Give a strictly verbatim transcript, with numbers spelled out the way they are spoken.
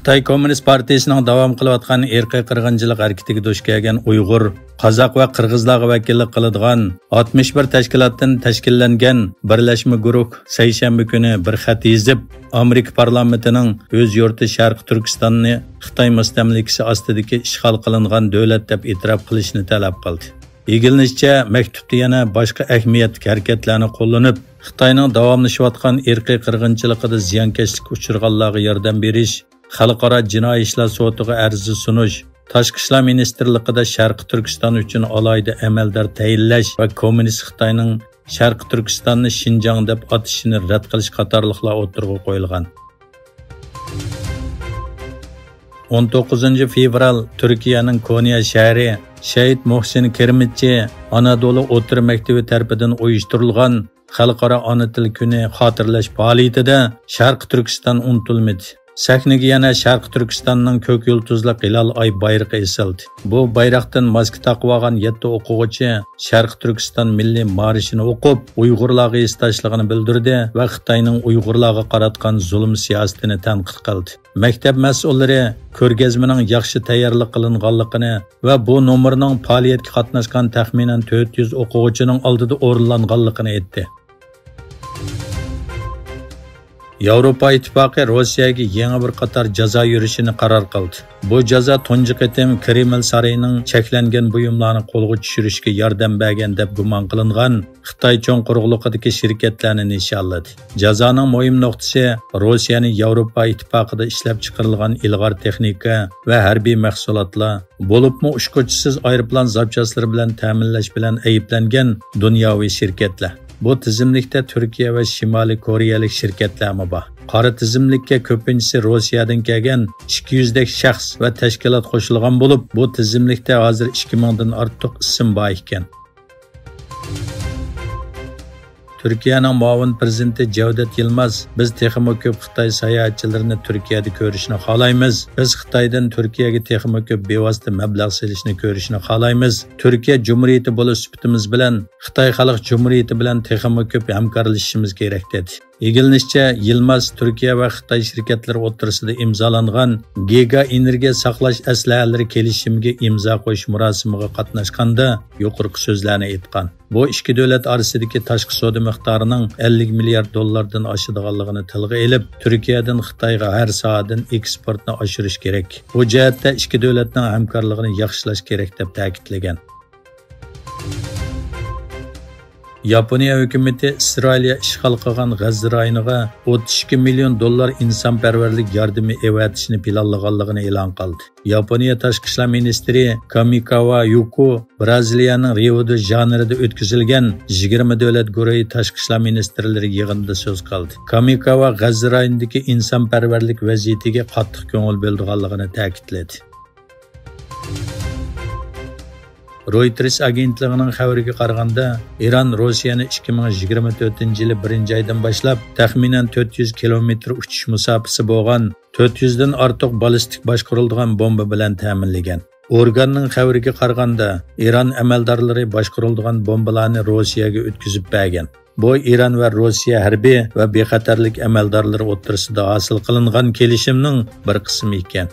خىتاي كوممۇنىست پارتىيىسىنىڭ داۋام قىلىۋاتقان ئىرقىي قىرغىنچىلىق ھەرىكىتىگە دۇچ كەلگەن ئۇيغۇر، قازاق ۋە قىرغىزلارغا ۋەكىللىك قىلىدىغان ئاتمىش بىر تەشكىلاتتىن تەشكىللەنگەن بىرلەشمە گۇرۇھ سەيشەنبە كۈنى بىر خەت يېزىپ، ئامېرىكا پارلامېنتىنىڭ ئۆز يۇرتى شەرقىي تۈركىستاننى خىتاي مۇستەملىكىسى ئاستىدىكى ئىشغال قىلىنغان دۆلەت دەپ ئېتىراپ قىلىشنى تەلەپ قىلدى. ئىگىلىنىشىچە، مەكتۇپتا يەنە باشقا ئەھمىيەتلىك ھەرىكەتلەرنى قوللىنىپ، خىتاينىڭ داۋاملىشىۋاتقان ئىرقىي قىرغىنچىلىقىدا زىيانكەشلىككە ئۇچرىغانلارغا ياردەم بېرىش، خەلقئارا جىنايى ئىشلار سوتىغا ئەرز سۇنۇش، تاشقى ئىشلار مىنىستىرلىقىدا شەرقىي تۈركىستان ئۈچۈن ئالاھىدە ئەمەلدار تەيىنلەش ۋە كوممۇنىست خىتاينىڭ شەرقىي تۈركىستاننى شىنجاڭ دەپ ئاتىشىنى رەت قىلىش قاتارلىقلار ئوتتۇرىغا قويۇلغان. ئون توققۇزىنچى فېۋرال تۈركىيەنىڭ كونيا شەھىرى شېھىت مۇھسىن كىرمىچى ئانادولۇ ئوتتۇرا مەكتىۋى تەرىپىدىن ئۇيۇشتۇرۇلغان خەلقئارا ئانا تىل كۈنى خاتىرىلەش پائالىيىتىدە شەرقىي تۈركىستان ئۇنتۇلمىدى. سەھنىگە يەنە شەرقىي تۈركىستاننىڭ كۆك يۇلتۇزلۇق ھىلال ئاي بايرىقى ئېسىلدى. بۇ بايراقتىن ماسكا تاقىۋالغان يەتتە ئوقۇغۇچى شەرقىي تۈركىستان مىللىي مارشىنى ئوقۇپ، ئۇيغۇرلارغا ھېسداشلىقىنى بىلدۈردى ۋە خىتاينىڭ ئۇيغۇرلارغا قاراتقان زۇلۇم سىياسىتىنى تەنقىد قىلدى. مەكتەپ مەسئۇللىرى كۆرگەزمىنىڭ ياخشى تەييارلىق قىلىنغانلىقىنى ۋە بۇ نومۇرنىڭ پائالىيەتكە قاتناشقان تەخمىنەن تۆت يۈز ئوقۇغۇچىنىڭ ئالدىدا ئورۇنلانغانلىقىنى ئېيتتى. ياۋروپا ئىتتىپاقى روسىيەگە يېڭى بىر قاتار جازا يۈرۈشىنى قارار قىلدى. بۇ جازا تۇنجى قېتىم كرېمل سارىيىنىڭ چەكلەنگەن بۇيۇملارنى قولغا چۈشۈرۈشكە ياردەم بەرگەن دەپ گۇمان قىلىنغان خىتاي چوڭ قۇرۇقلۇقىدىكى شىركەتلەرنى نىشانلىدى. جازانىڭ مۇھىم نۇقتىسى روسىيەنى ياۋروپا ئىتتىپاقىدا ئىشلەپچىقىرىلغان ئىلغار تېخنىكا ۋە ھەربىي مەھسۇلاتلار، بولۇپمۇ ئۇچقۇچىسىز ئايروپىلان زاپچاسلىرى بىلەن تەمىنلەش بىلەن ئەيىبلەنگەن دۇنياۋى شىركەتلەر. بۇ تىزىملىكتە تۈركىيە ۋە شىمالىي كورېيەلىك شىركەتلەرمۇ بار. قارا تىزىملىككە كۆپىنچىسى روسىيەدىن كەلگەن ئىككى يۈزدەك شەخس ۋە تەشكىلات قوشۇلغان بولۇپ، بۇ تىزىملىكتە ھازىر ئىككى مىڭدىن ئارتۇق ئىسىم بار ئىكەن. تۈركىيەنىڭ مۇئاۋىن پىرېزىدېنتى جەۋدەت يىلماز، بىز تېخىمۇ كۆپ خىتاي ساياھەتچىلىرىنى تۈركىيەدە كۆرۈشنى خالايمىز. بىز خىتايدىن تۈركىيەگە تېخىمۇ كۆپ بىۋاسىتە مەبلەغ سېلىشنى كۆرۈشنى خالايمىز. تۈركىيە جۇمھۇرىيىتى بولۇش سۈپىتىمىز بىلەن خىتاي خەلق جۇمھۇرىيىتى بىلەن تېخىمۇ كۆپ ھەمكارلىشىشىمىز كېرەك، دېدى. ئىگىلىنىشىچە، يىلماز تۈركىيە ۋە خىتاي شىركەتلىرى ئوتتۇرىسىدا ئىمزالانغان گىگا ئېنېرگىيە ساقلاش ئەسلىھەلىرى كېلىشىمىگە ئىمزا قويۇش مۇراسىمىغا قاتناشقاندا يۇقىرىقى سۆزلەرنى ئېيتقان. بۇ ئىككى دۆلەت ئارىسىدىكى تاشقى سودا مىقدارىنىڭ ئەللىك مىليارد دوللاردىن ئاشىدىغانلىقىنى تىلغا ئېلىپ، تۈركىيەدىن خىتايغا ھەر سائەتتىن ئېكسپورتنى ئاشۇرۇش كېرەك. بۇ جەھەتتە ئىككى دۆلەتنىڭ ھەمكارلىقىنى ياخشىلاش كېرەك، دەپ تەكىتلىگەن. ياپونىيە ھۆكۈمىتى ئىسرائىلىيە ئىشغال قىلغان غەززە رايونىغا ئوتتۇز ئىككى مىليون دوللار ئىنسانپەرۋەرلىك ياردىمى ئەۋەتىشنى پىلانلىغانلىقىنى ئېلان قىلدى. ياپونىيە تاشقى ئىشلار مىنىستىرى كامىكاوا يۇكو برازىلىيەنىڭ رىيو دې ژانېيرودا ئۆتكۈزۈلگەن يىگىرمە دۆلەت گۇرۇھى تاشقى ئىشلار مىنىستىرلىرى يىغىنىدا سۆز قىلدى. كامىكاوا غەززە رايونىدىكى ئىنسانپەرۋەرلىك ۋەزىيىتىگە قاتتىق كۆڭۈل بۆلىدىغانلىقىنى تەكىتلىدى. رويتېرس ئاگېنتلىقىنىڭ خەۋىرىگە قارىغاندا، ئىران روسىيەنى ئىككى مىڭ يىگىرمە تۆتىنچى يىلى بىرىنچى ئايدىن باشلاپ تەخمىنەن تۆت يۈز كىلومېتىر ئۇچۇش مۇساپىسى بولغان تۆت يۈزدىن ئارتۇق بالىستىك باشقۇرۇلىدىغان بومبا بىلەن تەمىنلىگەن. ئورگاننىڭ خەۋىرىگە قارىغاندا، ئىران ئەمەلدارلىرى باشقۇرۇلىدىغان بومبىلارنى روسىيەگە ئۆتكۈزۈپ بەرگەن. بۇ ئىران ۋە روسىيە ھەربىي ۋە بىخەتەرلىك ئەمەلدارلىرى ئوتتۇرىسىدا ھاسىل قىلىنغان كېلىشىمنىڭ بىر قىسمى ئىكەن.